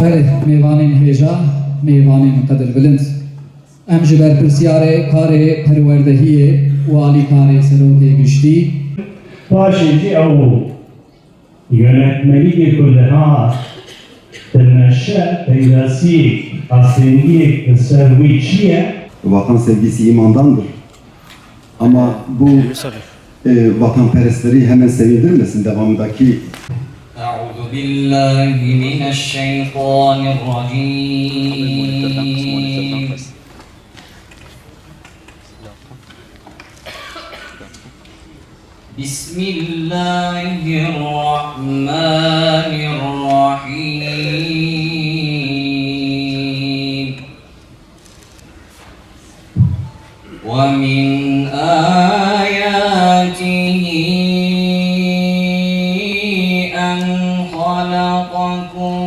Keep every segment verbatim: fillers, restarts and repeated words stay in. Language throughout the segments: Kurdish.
Berê mêvanên hêja, mêvanên qedirbilind. Em ji berpirsiyarê karê perwerdehiyê û alîkarê serokê giştî. Paşê jî ew bû. Yönetmelikê ku dihat dimeşe, peydasiyek, astengiyek li ser wî çi ye? Vatan sevgisi imandandır. Ama bu, e, vatanperestleri hemen sevindirmesin devamındaki. أعوذ بالله من الشيطان الرجيم. بسم الله الرحمن الرحيم. ومن آياته أن خلقكم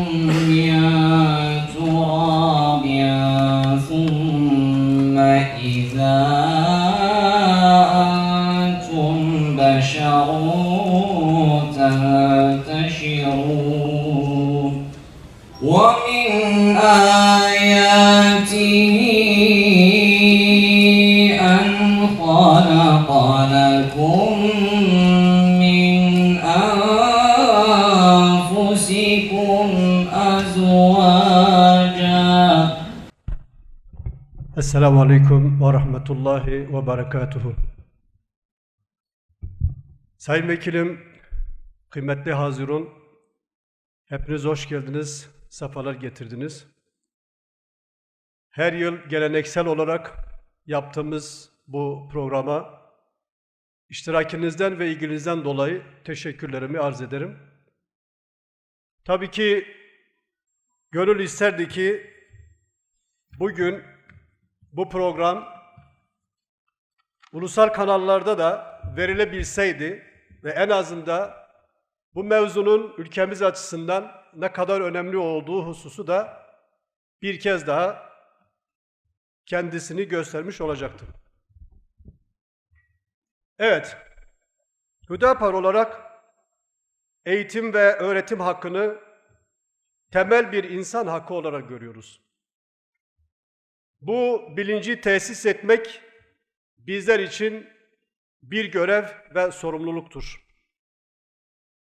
من تراب ثم إذا أنتم بشر تنتشرون. ومن آياته أن خلق لكم من أنفسكم أزواجا. Esselamu Aleyküm ve Rahmetullahi ve Berekatuhu. Sayın Vekilim, kıymetli hazirun, hepiniz hoş geldiniz, sefalar getirdiniz. Her yıl geleneksel olarak yaptığımız bu programa iştirakinizden ve ilginizden dolayı teşekkürlerimi arz ederim. Tabii ki gönül isterdi ki bugün bu program ulusal kanallarda da verilebilseydi ve en azından bu mevzunun ülkemiz açısından ne kadar önemli olduğu hususu da bir kez daha kendisini göstermiş olacaktı. Evet, Hüdapar olarak eğitim ve öğretim hakkını temel bir insan hakkı olarak görüyoruz. Bu bilinci tesis etmek bizler için bir görev ve sorumluluktur.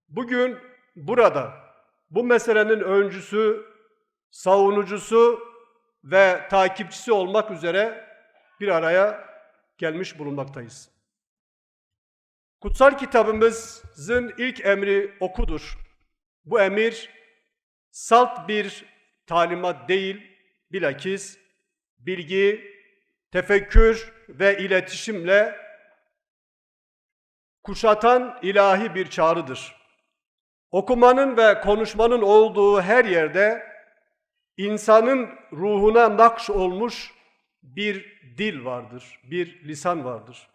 Bugün burada bu meselenin öncüsü, savunucusu ve takipçisi olmak üzere bir araya gelmiş bulunmaktayız. Kutsal kitabımızın ilk emri okudur. Bu emir salt bir talimat değil, bilakis bilgi, tefekkür ve iletişimle kuşatan ilahi bir çağrıdır. Okumanın ve konuşmanın olduğu her yerde insanın ruhuna nakş olmuş bir dil vardır, bir lisan vardır.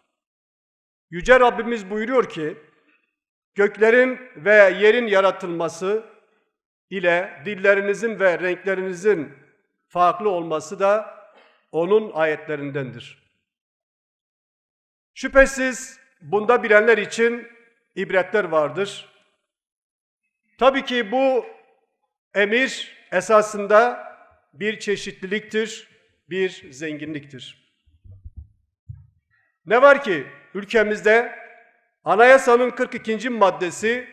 Yüce Rabbimiz buyuruyor ki, "Göklerin ve yerin yaratılması ile dillerinizin ve renklerinizin farklı olması da onun ayetlerindendir." Şüphesiz bunda bilenler için ibretler vardır. Tabii ki bu emir esasında bir çeşitliliktir, bir zenginliktir. Ne var ki ülkemizde Anayasanın kırk ikinci maddesi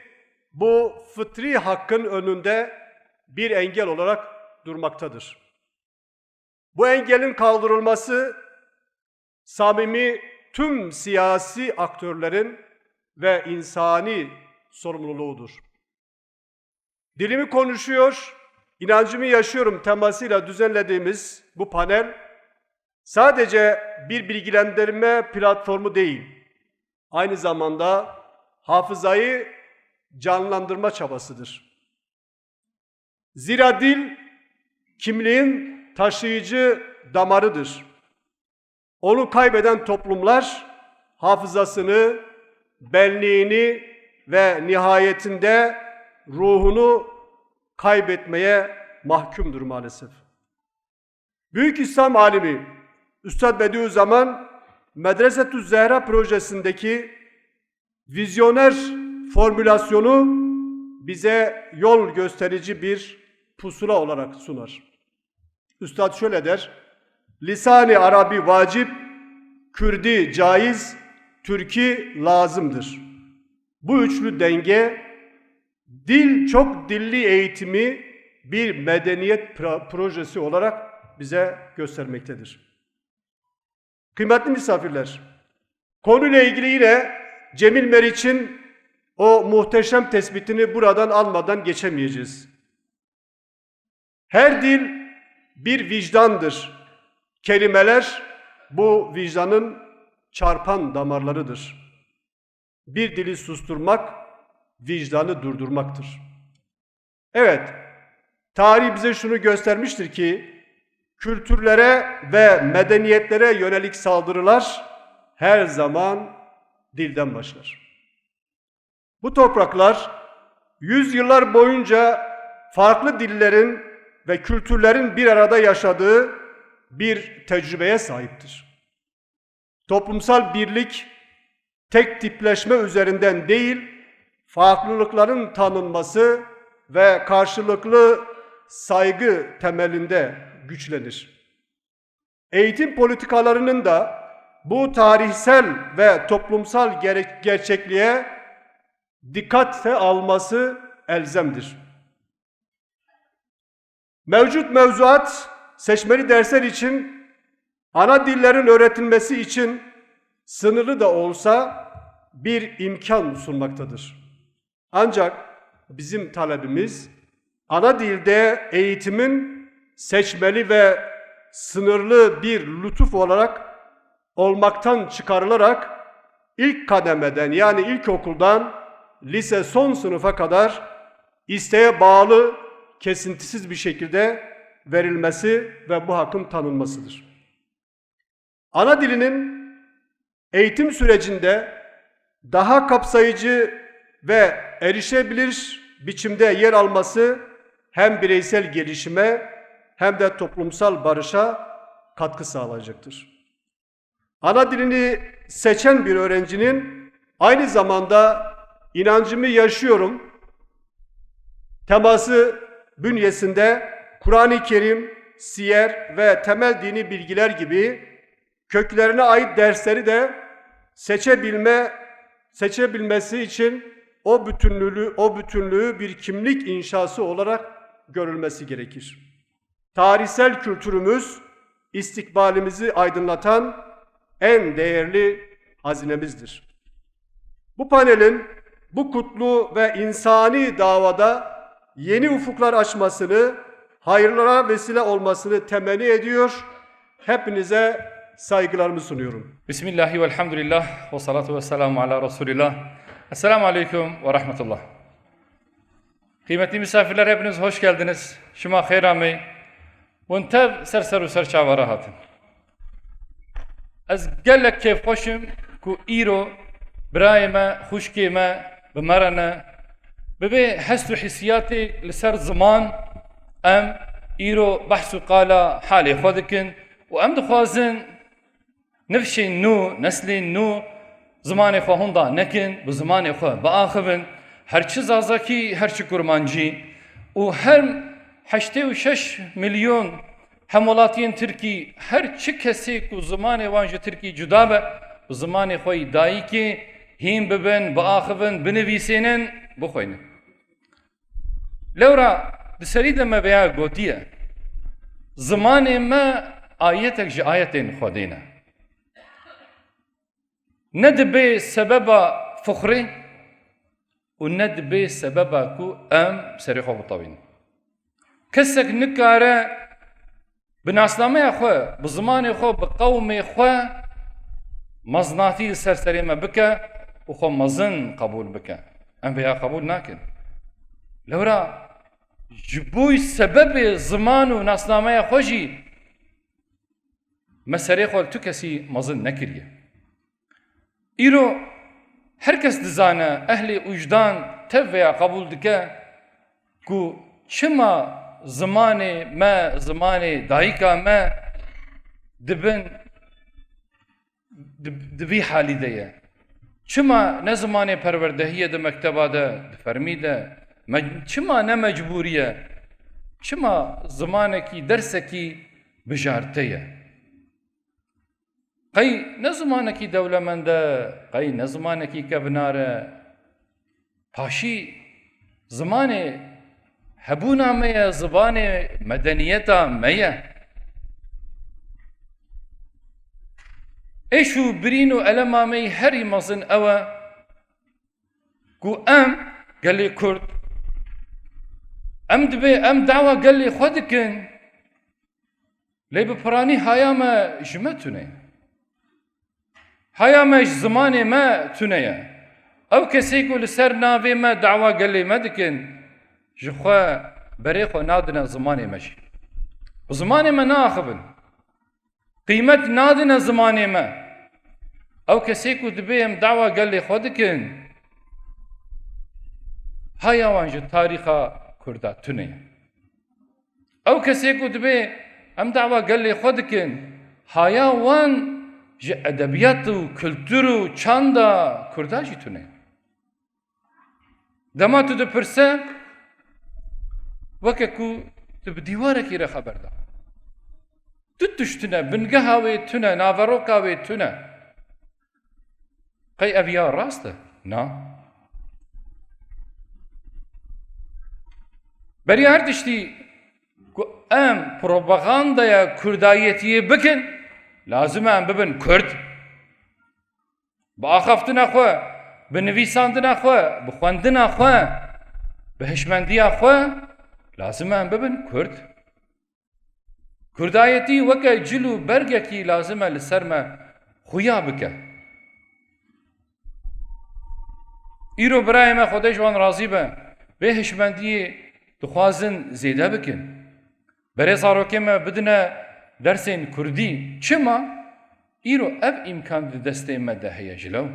bu fıtri hakkın önünde bir engel olarak durmaktadır. Bu engelin kaldırılması samimi tüm siyasi aktörlerin ve insani sorumluluğudur. "Dilimi konuşuyor, inancımı yaşıyorum" temasıyla düzenlediğimiz bu panel sadece bir bilgilendirme platformu değil, aynı zamanda hafızayı canlandırma çabasıdır. Zira dil kimliğin taşıyıcı damarıdır. Onu kaybeden toplumlar hafızasını, benliğini ve nihayetinde ruhunu kaybetmeye mahkumdur maalesef. Büyük İslam alimi Üstad Bediüzzaman Medresetü Zehra projesindeki vizyoner formülasyonu bize yol gösterici bir pusula olarak sunar. Üstad şöyle der: "Lisanı Arabi vacip, Kürdi caiz, Türki lazımdır." Bu üçlü denge dil, çok dilli eğitimi bir medeniyet pro-, projesi olarak bize göstermektedir. Kıymetli misafirler, konuyla ilgili yine Cemil Meriç'in o muhteşem tespitini buradan almadan geçemeyeceğiz. Her dil bir vicdandır. Kelimeler bu vicdanın çarpan damarlarıdır. Bir dili susturmak, vicdanı durdurmaktır. Evet, tarih bize şunu göstermiştir ki, kültürlere ve medeniyetlere yönelik saldırılar her zaman dilden başlar. Bu topraklar yüzyıllar boyunca farklı dillerin ve kültürlerin bir arada yaşadığı bir tecrübeye sahiptir. Toplumsal birlik tek tipleşme üzerinden değil, farklılıkların tanınması ve karşılıklı saygı temelinde güçlenir. Eğitim politikalarının da bu tarihsel ve toplumsal gerek-, gerçekliğe dikkate alması elzemdir. Mevcut mevzuat seçmeli dersler için ana dillerin öğretilmesi için sınırlı da olsa bir imkan sunmaktadır. Ancak bizim talebimiz ana dilde eğitimin seçmeli ve sınırlı bir lütuf olarak olmaktan çıkarılarak ilk kademeden, yani ilkokuldan lise son sınıfa kadar isteğe bağlı, kesintisiz bir şekilde verilmesi ve bu hakkın tanınmasıdır. Ana dilinin eğitim sürecinde daha kapsayıcı ve erişebilir biçimde yer alması hem bireysel gelişime hem de toplumsal barışa katkı sağlayacaktır. Ana dilini seçen bir öğrencinin aynı zamanda inancımı yaşıyorum teması bünyesinde Kur'an-ı Kerim, siyer ve temel dini bilgiler gibi köklerine ait dersleri de seçebilme, seçebilmesi için o bütünlüğü, o bütünlüğü bir kimlik inşası olarak görülmesi gerekir. Tarihsel kültürümüz, istikbalimizi aydınlatan en değerli hazinemizdir. Bu panelin bu kutlu ve insani davada yeni ufuklar açmasını, hayırlara vesile olmasını temenni ediyor. Hepinize saygılarımı sunuyorum. Bismillahi velhamdülillah ve salatu ve selamu ala Resulillah. Esselamu aleyküm ve rahmetullah. Kıymetli misafirler, hepiniz hoş geldiniz. Şima xêr amê. Hûn tev ser ser û ser çava re hatin. Ez gelek kêfxweş im ku îro birayê me, xwişkê me bi me re ne. Bi vê hest û hîsiyatê li ser ziman em îro behs û qala halê xwe dikin û em dixwazin nifşên nû, neslên nû zimanê xwe hunda nekin, bi zimanê xwe biaxivin, her çi zazakî, her çi kurmancî û her heştê û şeş milyon hemwelatiyên tirkî, her çi kesê ku zimanê wan ji tirkî cuda be, bi zimanê xwe yî dayikê hîn bibin, biaxivin, binivîsênin, bixwînin. Lewra di serî de me vêya gotiye, zimanê me ayetek ji ayetên Xwedê ne. Ne dibê sebeba fixrê û ne dibê sebeba ku em serê xwe bitewînin. Kesek nikare bi nasnameya xwe, bi zimanê xwe, bi qewmê xwe mezinatî li ser serê me bike û xwe mezin qebûl bike. Em vêya qebûl nakin. Lewra ji bo sebebê ziman û nasnameya xwe jî me serê xwe li tu kesî mezin nekiriye. Îro her kes dizane, ehlê wijdan tev vêya qebûl dike ku çima zimanê me, zimanê dayika me dibin, di, di vî halî de ye. Çima ne zimanê perwerdehiyê di mekteba de, di fermî de, me, çima ne mecbûrî ye? Çima zimanekî, dersekî bijarte ye? Qey ne zimanekî dewlemend e, qey ne zimanekî kevnar e. Paşî zimanê hebûna me ye, zimanê medeniyeta me ye. Êş û birîn û elema me yî herî mezin ew e ku em, gelê Kurd, em dibê em dawa gelê xwe dikin, lê bi piranî haya me ji me tune ye. Haya me ji zimanê me tune ye. Ew kesê ku li ser navê me dawa gelê me dikin, ji xwe berê xwe nadine zimanê me jî. Bi zimanê me naaxivin. Qîmet nadine zimanê me. Ew kesê ku dibê em dawa gelê xwe dikin, haya wan ji tarîxa Kurda tune ye. Ew kesê ku dibê em dawa gelê xwe dikin, haya wan ji edebiyat û kultur û çanda Kurda jî tune ye. Dema tu dipirse, weke ku tu bi dîwarekî re xeber da. Tu tişt tune, bingeha wê tune, naveroka wê tune. Qey ev ya rast e? Na. Beriya her tiştî ku em propagandaya kurdayetiyê bikin, lazim e em bibin Kurd. Bi axaftina xwe, bi nivîsandina xwe, bi xwendina xwe, bi hişmendiya xwe, lazim e em bibin Kurd. Kurdayetî weke cil û bergekî lazim e li ser me xuya bike. Îro birayê me, Xwedê ji wan razî be, vê hişmendiyê dixwazin zêde bikin. Berê zarokê me bidine dersên kurdî. Çima? Îro ev îmkan di destê me de heye ji lew.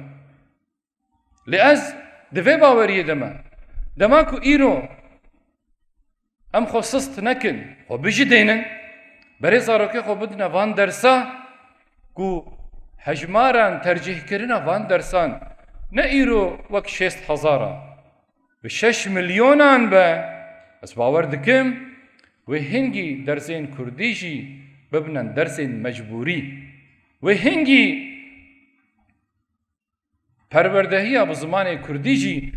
Lê ez di vê baweriyê de me. Dema ku îro em xwe sist nekin, xwe bijidênin, berê zarokê xwe bidine van dersa ku hejmaran tercîhkirina van dersan ne îro wek şêst hezar a, bi şeş milyonan be, ez bawer dikim, wê hingî dersên kurdî jî bibine dersên mecbûrî. Wê hingî perwerdehiya bi zimanê kurdî jî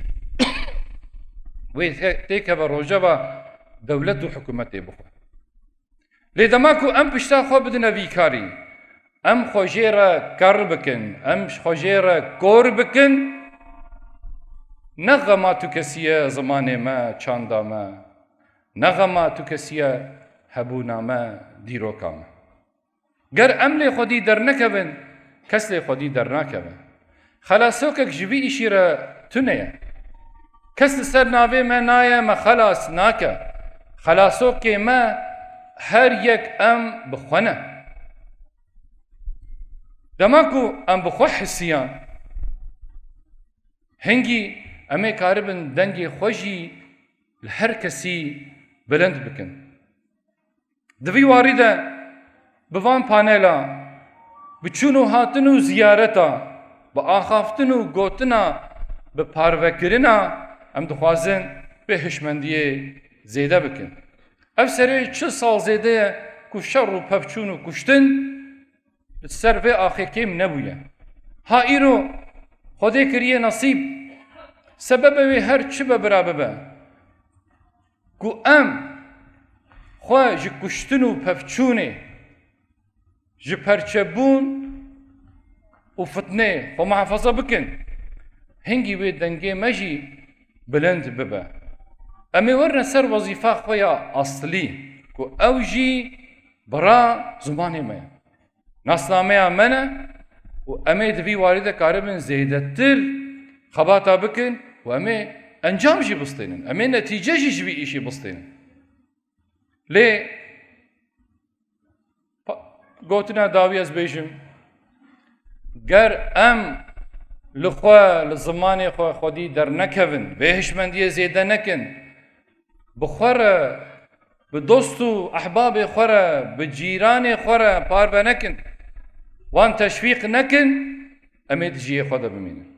wê te-, têkeve rojeva dewlet û hikûmetê bixwe. Lê dema ku em pişta xwe bidine vî karî, em xwe jê re ker bikin, em xwe jê re kor bikin, ne xema tu kesî ye zimanê me, çanda me, ne xema tu kesî ye hebûna me, dîroka me. Ger em lê xwedî dernekevin, kes lê xwedî dernakeve. Xelasokek ji vî îşî re tune ye. Kes li ser navê me naye, me xelas nake. Xelasokê me her yek em bi xwe ne. Dema ku em bi xwe hisiyan, hingî em ê karibin dengê xwe jî li her kesî bilind bikin. Di vî warî de bi van panela, bi çûn û hatin û ziyareta, bi axaftin û gotina, bi parvekirina, em dixwazin vê hişmendiyê zêde bikin. Ev serê çil sal zêde ye ku şer û pevçûn û kuştin li ser vê axê kêm nebûye. Ha îro Xwedê kiriye nesîb, sebebe wê her çi be bira bibe, ku em xwe ji kuştin û pevçûnê, ji perçebûn û fitnê xwe muhafaza bikin, hingî wê dengê me jî bilind bibe. Em ê werine ser wezîfa xwe ya aslî, ku ew jî bira zimanê me ye. Nasnameya me ne û em ê di vî warî de karibin zêdetir xebata bikin û em ê encam jî bistênin. Em ê netîce jî ji vî îşî bistênin. Lê pa-, gotina dawî ez bêjim, ger em li xwe, li zimanê xwe xwedî dernekevin, vê hişmendiyê zêde nekin, bi xwe re, bi dost û ehbabê xwe re, bi cîranê xwe re parve nekin, wan teşwîq nekin, em ê di cihê xwe de bimînin.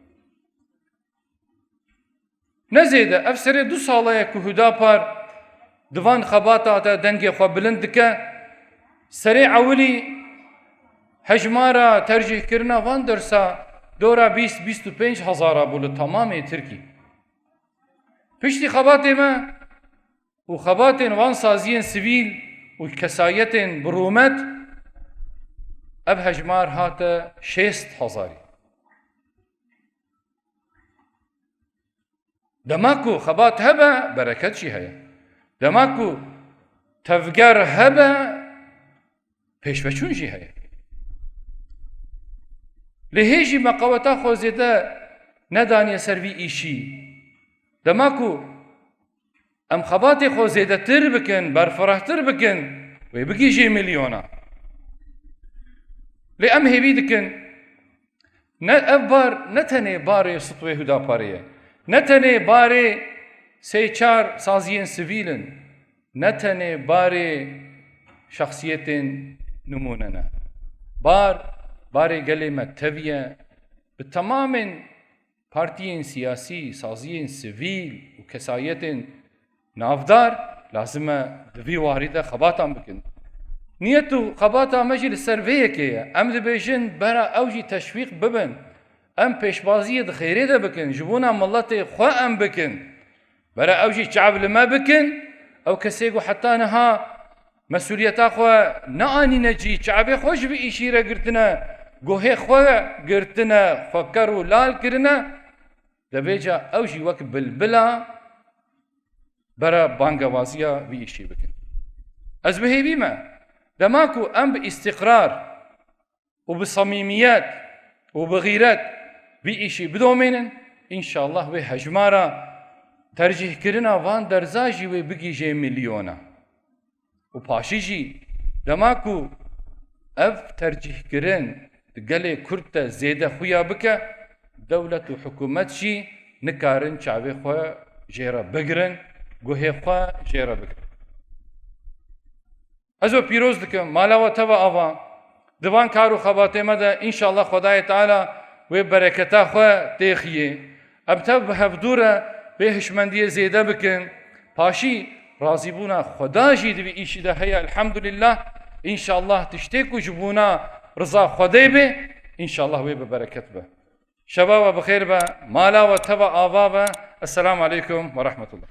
Ne zêde, ev serê du sala ye ku Hudapar di van xebata de dengê xwe bilind dike. Serê ewilî hejmara tercîhkirina van dersa dora bîst, bîst û pênc hezara bû li temamê Tirkî. Piştî xebatê me û xebatên van saziyên sivîl û kesayetên bi rûmet, ev hejmar hate şêst hezarî. Dema ku xebat hebe, bereket jî heye. Dema ku tevger hebe, pêşveçûn jî heye. Lê hê jî me qeweta xwe zêde nedaniye ser vî îşî. Dema ku em xebatê xwe zêdetir bikin, berfirehtir bikin, wê bigihîjê milyona. Lê em hêvî dikin, ne ev bar, ne tenê barê Sitwê Hudaparê ye, ne tenê barê sê çar saziyên sivîl in, ne tenê barê şexsiyetên nimûne ne. Bar, barê gelê me tevî ye, bi temamên partiyên siyasî, saziyên sivîl û kesayetên navdar lazim e di vî warî de xebatan bikin. Niyet û xebata me jî li ser vê yekê ye. Em dibêjin bera ew jî teşwîq bibin. Em pêşbaziyê di xêrê de bikin, ji bona miletê xwe em bikin. Bera ew jî çav li me bikin, ew kesê ku heta niha mesûliyeta xwe neanîne cî, çavê xwe ji vî îşî re girtine, guhê xwe girtine, xwe ker û lal kirine, devêca ew jî wek bilbila bera bangewaziya vî îşî bikin. Ez bi hêvî me, dema ku em bi îstiqrar û bi samîmiyet û bi xîret vî îşî bidomînin, înşallah wê hejmara tercîhkirina van derza jî wê bigihîje milyona. Û paşî jî dema ku ev tercîhkirin di gelê Kurd de zêde xuya bike, dewlet û hikûmet jî nikarin çavê xwe jê re bigirin, guhê xwe jê re bigirin. Ez we pîroz dikim, mala we teva ava. Di van kar û xebatê me de înşallah Xwedayê Teala wê bereketa xwe têxiyê. Em tev bi hevdû re vê hişmendiyê zêde bikin. Paşî razîbûna Xweda jî di vî îşî de heye, elhamdulillah. Înşallah tiştê ku ji bona riza Xwedê bê, înşallah wê bi bereket be. Şeva we bi xêr be, mala we teva ava be. Esselamu aleykum ve rahmetullah.